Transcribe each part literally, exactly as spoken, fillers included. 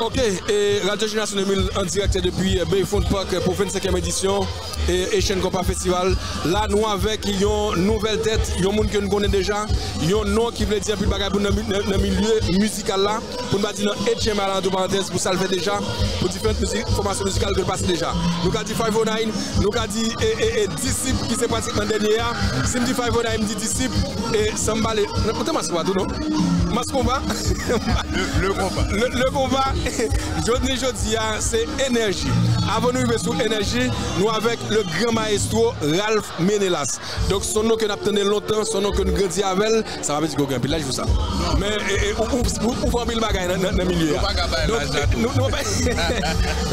Ok, e Radyo Jenerasyon de mil an dirèk depi Bayfront Park pou vennsenkyèm edisyon e Asian Compas Festival. La, nou avèk yon nouvèl tèt, yon moun ke nou konnen deja, yon non ki vle di anpil bagay pou nan, nan, nan milye mizikal la, pou n pa di nan H M A la, antre parantèz, pou sa l fè deja, pou diferan mizik, fòmasyon mizikal ke l pase deja. Nou ka di Five oh nine, nou ka di e, e, e, Disip ki se pratikman dènye a. Si m di Five oh nine, m di Disip, e san m pale, ou te mas konpa tou, non? Mas konpa. Le, le konpa. Le, le konpa. Jodi, jodi a, se Enèji. Avan nou rive sou Enèji, nou avèk le gran mayestwo Ralph Ménélas. Donk, se yon non ke n ap tande lontan, se yon non ke n grandi avè l. Sa pa vle di ke w gen anpil laj pou sa. Men, e, e, ou, ou, ou, ou fè anpil bagay nan, nan, nan milye a. Nou pa ka bay laj la tou. Nou, nou pa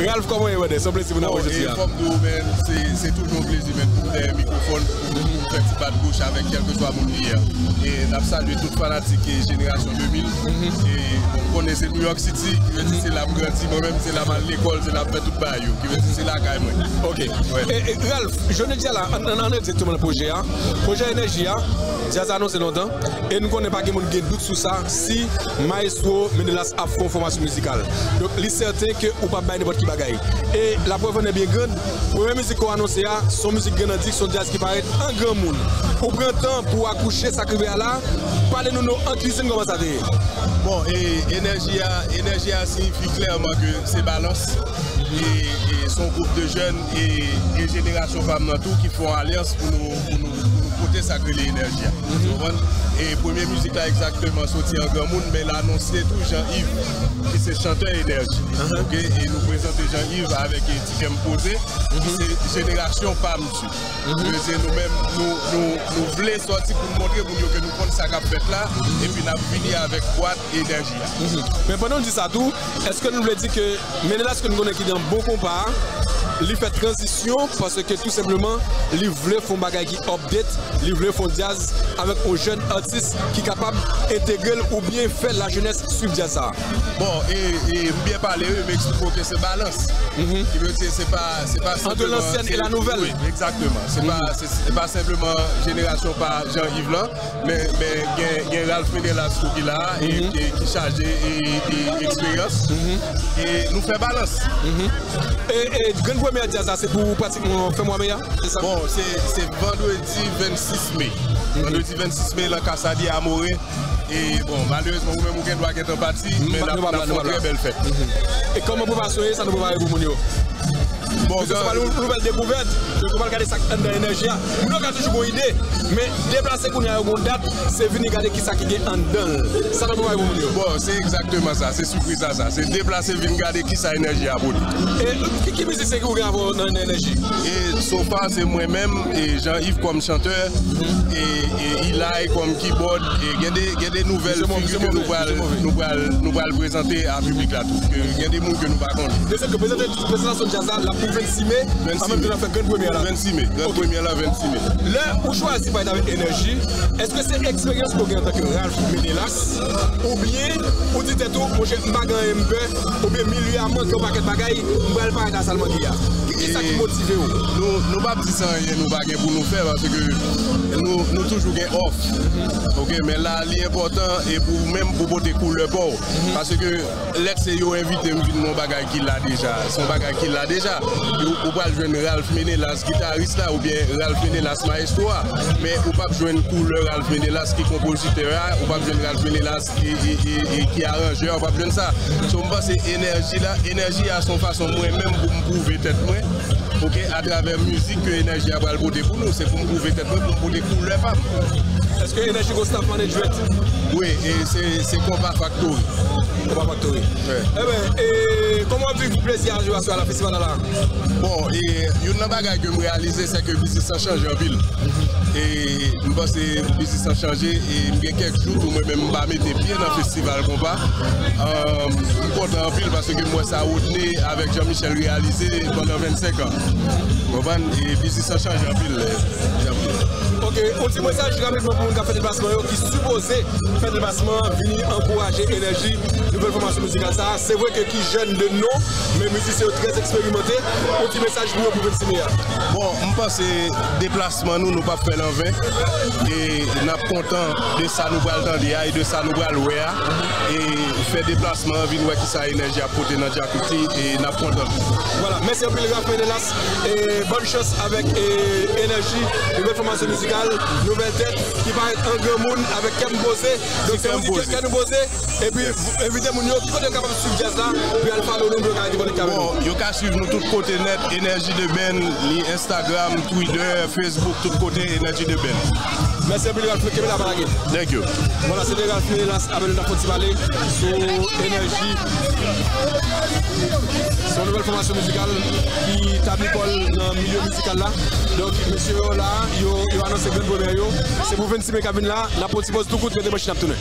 Ralph, kòman w ye, brother? Se yon plezi pou n ap jodi a. Bon, e fò m di w, men, se, se toujou yon plezi, men, pou m dèyè mikwofòn, pou m fè ti bat bouch avèk kèlkeswa moun li ye a. E n ap salye tout fanatik e Jenerasyon de mil. E, bon, m konnen se New York City, ki vle di se la m grandi, mwen menm, se la m al lekòl, se la m fè tout bagay yo, ki vle di se lakay mwen. Ok. E, e, Ralph, jounen jodi a la, ann, ann, ann egzakteman nan pwojè a. Pwojè Enèji a, djaz anonse lontan. E nou konnen pa gen moun gen dout sou sa, si Mayestwo Ménélas ap fè yon fòmasyon mizikal. Donk, li sèten ke ou p ap bay nenpòt ki bagay. E la preuve en est bien grande, premye mizik ke w anonse a, se yon mizik grann andik, se yon djaz ki parèt an granmoun. Ou pran tan pou w akouche sa k rive a la, pale nou non, an kwizin, kòman sa te ye? Bon, e, Enèji a, Enèji a siyifi klèman ke se balans. E, e se yon gwoup de jèn e, e jenerasyon pa m nan tou ki fè yon alyans pou nou, pou nou, pou nou pote sa k rele Enèji a. Ou konprann? E premye mizik la egzakteman soti an granmoun, men l anonse tou Jean Yves, ki se chantè Enèji. Ok? E nou prezante Jean Yves avèk, e, Ti Kè M Poze, ki se jenerasyon pa m tou. Vle di nou menm, nou, nou, nou vle sòti pou n montre moun yo ke nou konn sa k ap fèt la, epi n ap vini avèk bwat Enèji a. Men pandan w di sa tou, èske nou vle di ke Ménélas ke nou konnen ki nan bon konpa a, li fè tranzisyon paske tou senpleman, li vle fè yon bagay ki update, li vle fè yon djaz avèk yon jèn atis ki kapab entegre l oubyen fè lajenès swiv djaz sa a? Bon, e, e m byen pale, wi, m eksplike w ke se balans. Ki vle di se pa, se pa senpleman, entre l'ancienne et la nouvelle. Wi, egzakteman. Se pa, se, se pa senpleman jenerasyon pa Jean Yves lan, men, men gen, gen Ralph Ménélas tou ki la, e ki, ki chaje e, e eksperyans. E nou fè balans. E, e grenn premyè djaz la, se pou pratikman fen mwa me a, se sa? Bon, se, se vandredi vennsis me. Vandredi vennsis me, lan Casadier a More. E bon, malerezman, ou menm ou gen dwa gentan pati, men n ap, n ap fè yon trè bèl fèt. E kòman preparasyon ye, sa nou prepare pou moun yo? Bon, se pa yon nouvèl dekouvèt, donk ou pral gade sa k anndan Enèji a. Moun yo ka toujou gon ide, men deplase kounye a yo gon dat, se vini gade kisa ki gen anndan l. Sa n ap prepare pou moun yo? Bon, se egzakteman sa, se sipriz la sa. Se deplase vin gade kisa Enèji a pote. E ki, ki mizik se ki ou gen avè w nan Enèji? E so far se mwen menm, e Jean Yves kòm chantè, e, e Ilay kòm keyboard, e gen de, gen de nouvèl figi ke nou pral, nou pral, nou pral prezante a piblik la tou. Ke gen de moun ke nou pa konnen. Dezyèm ke prezante, prezantasyon djaz la, l ap pou vennsis me, an menm tan n ap fè grenn premyè la. Vennsis me, grenn premyè la, vennsis me. Lè ou chwazi parèt avèk Enèji, èske se eksperyans ke w gen antanke Ralph Ménélas, oubyen ou di tèt ou, monchè, m pa gen anyen m pè, oubyen milye a manke yon pakèt bagay, m pral parèt a sa l manke a? Ki, kisa ki motive w? Nou, nou p ap di se anyen nou pa gen pou nou fè, paske nou, nou toujou gen òf. Ok, men la, li enpòtan e pou ou menm pou pote koulè pa w. Paske lè se yo envite m vin nan yon bagay ki la deja, se yon bagay ki la deja. Ou, ou pral jwenn Ralph Ménélas, gitaris la, oubyen Ralph Ménélas, mayestwo a. Men ou p ap jwenn koulè Ralph Ménélas ki konpozitè a, ou p ap jwenn Ralph Ménélas ki, ki, ki, ki, ki aranjè a, ou p ap jwenn sa. So, m panse Enèji la, Enèji a se yon fason mwen menm pou m pwouve tèt mwen, ok, atravè mizik ke Enèji a pral pote pou nou, se pou m pwouve tèt mwen, pou m pote koulè pa m. Èske Enèji gon staff management? Wi, e se, se Konpa Factory. Konpa Factory. Wi. Eben, e kòman w ap viv plezi a, jou a swa la, festival la la? Bon, e youn nan bagay ke m reyalize, se ke biznis lan chanje anpil. E m panse biznis lan chanje, e m gen kèk jou tou mwen menm m pa mete pye nan festival konpa. Ahn, m kontan anpil paske m wè sa Rodney avèk Jean Michel reyalize pandan vennsenk an. Konprann? E biznis lan chanje anpil, eh, Jean Michel. Ke yon ti mesaj rapidman pou moun k ap fè deplasman yo, ki sipoze fè deplasman, vini ankouraje Enèji, nouvèl fòmasyon mizikal sa a. Se vre ke ki jèn de non, men mizisyen yo trè eksperimante. Yon ti mesaj pou yo pou vennsis me a. Bon, m panse deplasman nou, nou p ap fè l anven. E n ap kontan de sa nou pral tande a e de sa nou pral wè a. E fè deplasman an, vin wè kisa Enèji ap pote nan Djakouti e n ap kontan. Vwala, mèsi anpil Ralph Menelas. E bòn chans avèk, e, Enèji, nouvèl fòmasyon mizikal, nouvèl tèt ki parèt an granmoun avèk Kè M Poze. Donk se yon ti kè nou poze. Epi envite moun yo ki kote yo kapab swiv djaz la, pou y al follow nou, pou yo ka rete konekte avèk nou. Bon, yo ka swiv nou tout kote nèt, Enèji de Band, ni Instagram, Twitter, Facebook, tout kote, Enèji de Band. Mèsi anpil Ralph, kenbe la pa lage. Thank you. Vwala, se te Ralph Menelas avèk nou nan fon ti pale sou Enèji. Se yon nouvèl fòmasyon mizikal ki tabli kò l nan milye mizikal la. Donk, mesye yo la, yo, yo anonse grenn premyè yo. Se pou vennsis me k ap vin la, n ap pran yon ti pòz tou kout, rete branche, n ap tounen.